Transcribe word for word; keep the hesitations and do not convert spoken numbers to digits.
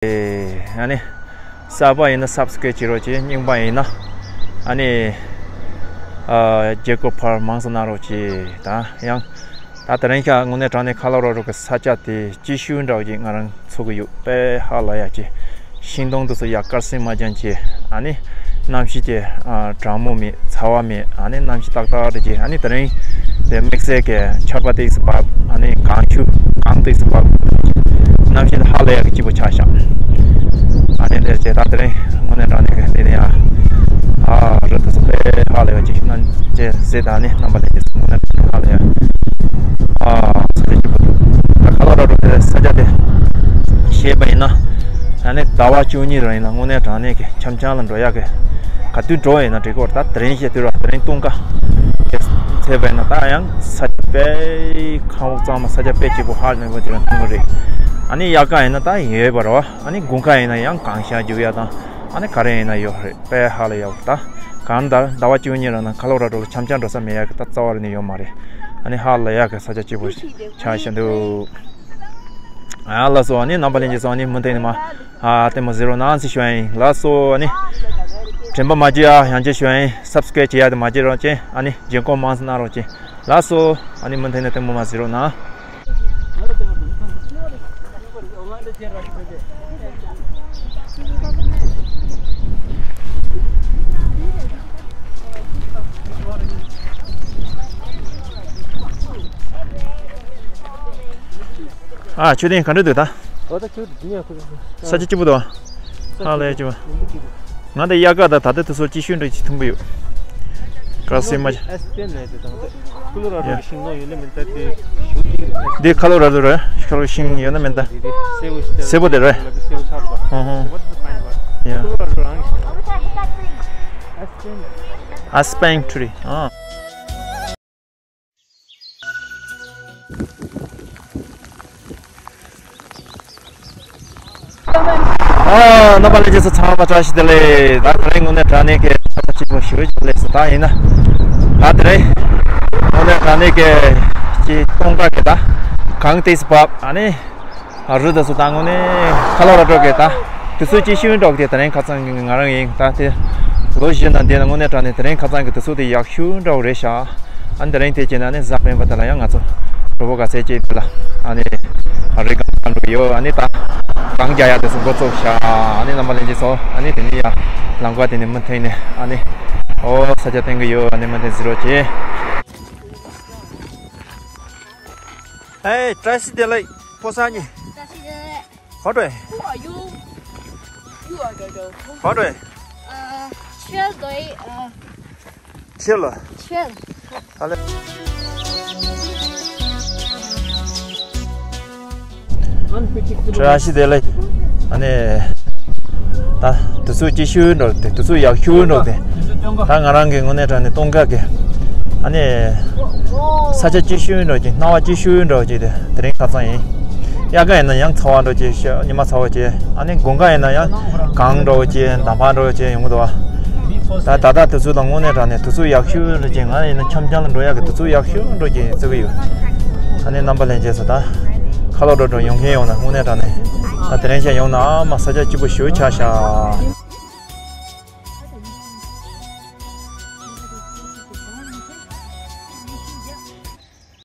ཨ་ནི་གསར་པ་ཡིན་ན་སབ་སི་ཀེ་རེབ་བྱེད་རོགས་གྱིས། རྙིང་པ་ཡིན་ན་ཨ་ནི་ཨ་བརྒྱུད་སྐུར་ཕར་མང་ཙམ་གནང་རོགས་གྱིས། ད་ཡང་ད་དེ་རིང་ཤག་དངོས་གནས་དྲང་གནས་ཁ་ལོ་ར་རོ་གི་ས་ཆ་དེ་སྐྱིད་ཤོས་འདྲ་བོ་ཅིག་ང་རང་ཚོར་གི་ཡོད། དཔེ་ཧ་ལས་ཡག་ཅིག་ཤིང་སྡོང་དེ་ཚོ་ཡ་དཀར་སིལ་མ་ཅན་གྱི་ཨ་ནི་གནམ་གཤིས་ཀྱི་ཨ་གྲང་མོ་མེད། ཚ་བ་མེད། ཨ་ནི་གནམ་གཤིས་ཏག་ཏག་རེད་ཀྱི། ཨ་ནི་དེ་རིང་དེ་དམིགས་བསལ་གྱི་ཆར་པ་ཏོག་ཙམ་བབས། ཨ་ནི་གངས་ཆུ་གངས་ཏོག་ཙམ་བབས། གནམ་གཤིས་ཧ་ལས་ཡག་གི་སྐྱིད་པོ་ཆགས་ཤག་ཨ་ནི་དེ་བྱས་ད་དེ་རིང་དངོས་གནས་དྲང་གནས་ཀྱི་འདི་ནས་ཡ་ཨ་རི་དེ་ཚོ་དཔེ་ཧ་ལས་ཡག་ཅིག་ན་ཅེས་ཟེར། ད་ནི་རྣམ་པ་ལྷན་རྒྱས་ཚོ་དངོས་གནས་ཧ་ལས་ཡག་ཨ་ས་ཆ་སྐྱིད་པོ་འདུག་ད་ཁ་ལོ་ར་རོ་དེ་ས་ཆ་དེ་བཤད་པ་ཡིན་ན། ཨ་ནི་ཟླ་བ་བཅུ་གཉིས་རང་ཡིན་ན་དངོས་གནས་དྲང་གནས་ཀྱི་འཆམ་འཆམ་ལ་འགྲོ་ཡག་གི། ག་དུས་འགྲོ་ཡིན་ན་འགྲིག་གི་རེད། ད་དེ་རིང་བཤད་དུས་ར་དེ་རིང་སྟོན་ཁ་དེ་ཚད་པ་ཡིན་ན་ད་ཡང་ས་ཆ་དཔེ་ཁང་བ་གཙང་མ་ས་ཆ་དཔེ་སྐྱིད་པོ་ཧ་ལས་པ་ཅིག་ལ་མཐོང་གི་རེད། ཨ་ནི་དབྱར་ཁ་ཡིན་ན་ད་ཡོད་པ་རེད་བ། ཨ་ནི་དགུན་ཁ་ཡིན་ན་ཡང་གངས་ཤར་རྒྱུག་ཡག་དང་ཨ་ནི་ག་རེ་ཡིན་ན་ཡོད་རེད། དཔེ་ཧ་ལས་ཡག་ད་གང་ལྟར་ཟླ་བ་བཅུ་གཉིས་རང་ན་ཁ་ལོ་ར་རོ་ལ་འཆམ་འཆམ་འགྲོ་ས་མེད་ཡག་གི་ད་རྩ་བ་རེ་ནས་ཡོད་མ་རེད། ཨ་ནི་ཧ་ལས་ཡག་གི་ས་ཆ་སྐྱིད་པོ་ཆགས་བཞག་འདུག་ཨ་ལགས་སོ། ཨ་ནི་རྣམ་པ་ལྷན་རྒྱས་ཚོ་ཨ་ནི་མུ་མཐུད་ནས་མ་ཨ་ལྟད་མོ་གཟིགས་རོགས་གནང་ཟེར་ཞུ་ཡ་ཡིན། ལགས་སོ། ཨ་ནི་དྲན་པ་མ་བརྗེད་ཨ། ཡང་བསྐྱར་ཞུ་ཡ་ཡིན། སབ་སི་ཀེ་རེབ་བྱེད་ཡ་དེ་མ་བརྗེད་རོགས་གྱིས། ཨ་ནི་བརྒྱུད་སྐུར་མང་ཙམ་གནང་རོགས་གྱིས། ལགས་སོ། ཨ་ནི་མུ་མཐུད་ནས་ལྟད་མོ་མ་གཟིགས་རོགས་གནང་། ཨ་ཆོས་ལྡན་ག་འདྲ་འདུག་ད། འོ་ད་ཁྱོད་འདི་ནས་ཁུར། ས་ཆ་སྐྱིད་པོ་འདུག་ཨ། ཧ་ལས་སྐྱིད་པོ། ང་དང་དབྱར་ཁ་དང་ད་ལྟ་དུས་ཚོད་སྐྱིད་ཤོས་འདྲ་ཅིག་མཐུན་པོ་ཡོད། དཀར་སིལ་མ། ཨེས་པེན་ནས་དེ་དང་དེ། ཁོ་ལོ་ར་རོ་ཡ། གི་ཤིང་སྡོང་ཡོད་ན་མིན་ད་དེ། འདི་ཁ་ལོ་ར་རོ་རེད། ཁ་ལོ་ཤིང་ཡོད་ན་མིན་ད། དེ་དེ་སེར་པོ་ཞིག་སེར་པོ་དེ་རེད། སེར་པོ་ཆགས་པ། ཧོ་ཧོ། ཁོ་ལོ་ར་རོ་རང་གི་ཤིང་སྡོང་། ཨེས་པེན་ཊི་རི། ཨ། ཨ། རྣམ་པ་ལྷན་རྒྱས་ཚོ་ཚང་མ་བཀྲ་ཤིས་བདེ་ལེགས། ད་དེ་རིང་དངོས་གནས་དྲང་གནས་ཀྱི་ཚོགས་པ་གཅིག་པོ་ཞུ་བའི་ལས་སུ་ད་ཡིན་ན། ད་དེ་རིང་དངོས་གནས་དྲང་གནས་ཀྱི་ཀྱི་སྟོན་ཁ་གི་ད་གངས་ཏོག་ཙམ་བབས། ཨ་ནི་ཨ་རི་དེ་ཚོ་ད་དངོས་གནས་ཁ་ལོ་ར་འགྲོ་གི་ད་དུས་ཚོད་སྐྱིད་ཤོས་འགྲོ་གི་དེ་དེ་རིང་ཁ་སང་གི་ང་རང་ཡིན། ད་དེ་ལོ་བཞི་ན་འདི་ན་དངོས་གནས་དྲང་གནས་དེ་རིང་ཁ་སང་གི་དུས་ཚོད་དེ་ཡག་ཤོས་འདྲ་བོ་རེད་ཤག་ཨ་ནི་དེ་རིང་དེ་བྱས་ན་ནི་གཟའ་སྤེན་པ་དེ་ལ་ཡང་ང་ཚོ་གྲོགས་པོ་ག་ཚད་ཅིག་དེ་ལ་ཨ་ནི་རི་སྒང་འགྲོ་གི་ཡོད། ཨ་ནི་ད་གངས་རྒྱག་ཡག་དེ་ཚོ་འགོ་བཙུགས་ཤག་ཨ་ནི་རྣམ་པ་ལྷན་རྒྱས་ཚོ་ཨ་ནི་དེ་ནི་ཡ་ལམ་ཁ་དེ་ནི་མུ་མཐུད་ནས་ཨ་ནི་ཨོ་ས་ཆ་བསྟན་གི་ཡོད། ཨ་ནི་མུ་མཐུད་གཟིགས་རོགས་གྱིས། ཨེ་བཀྲ་ཤིས་བདེ་ལེགས་ཕོ་གསར་གཉིས། བཀྲ་ཤིས་བདེ་ལེགས། How do I? Who are you? You are Jojo. How do I? Uh, Chill Day, uh, Chill. Chill. Hello. བཀྲ་ཤིས་བདེ་ལེགས། ཨ་ནི། ད་དུས་ཚོད་སྐྱིད་ཤོས་འགྲོ་དེ་དུས་ཚོད་ཡག་ཤོས་འགྲོ་དེ། ད་ང་རང་གི་དངོས་གནས་དྲང་གནས་སྟོན་ཁ་གི་ཨ་ནི། ས་ཆ་སྐྱིད་ཤོས་འགྲོ་གི་སྣང་བ་སྐྱིད་ཤོས་འགྲོ་གི་དེ་དེ་རིང་ཁ་སང་ཡིན། དབྱར་ཁ་ཡིན་ན་ཡང་ཚ་བ་འགྲོ་གི་ཤ་ཉི་མ་ཚ་བ་གི་ཨ་ནི་དགུན་ཁ་ཡིན་ན་ཡང་གངས་འགྲོ་གི་འདམ་བག་འགྲོ་གི་ཡོང་གི་འདུག་བ། ད་ད་ལྟ་དུས་ཚོད་ལ་དངོས་གནས་དྲང་གནས་དུས་ཚོད་ཡག་ཤོས་འགྲོ་གི་ང་ཡིན་ན་འཆམ་འཆམ་ལ་འགྲོ་ཡག་གི་དུས་ཚོད་ཡག་ཤོས་འགྲོ་གི་བརྩི་གི་ཡོད། ཨ་ནི་རྣམ་པ་ལྷན་རྒྱས་ཚོ་ད་ཁ་ལོ་འགྲོ་འགྲོ་ཡོང་མཁན་ཡོང་ན་དངོས་གནས་དྲང་གནས་ད་དེ་རིང་ཤ་ཡོང་ན་ཨ་མ་ས་ཆ་སྐྱིད་པོ་ཞེ་པོ་ཆགས་ཤག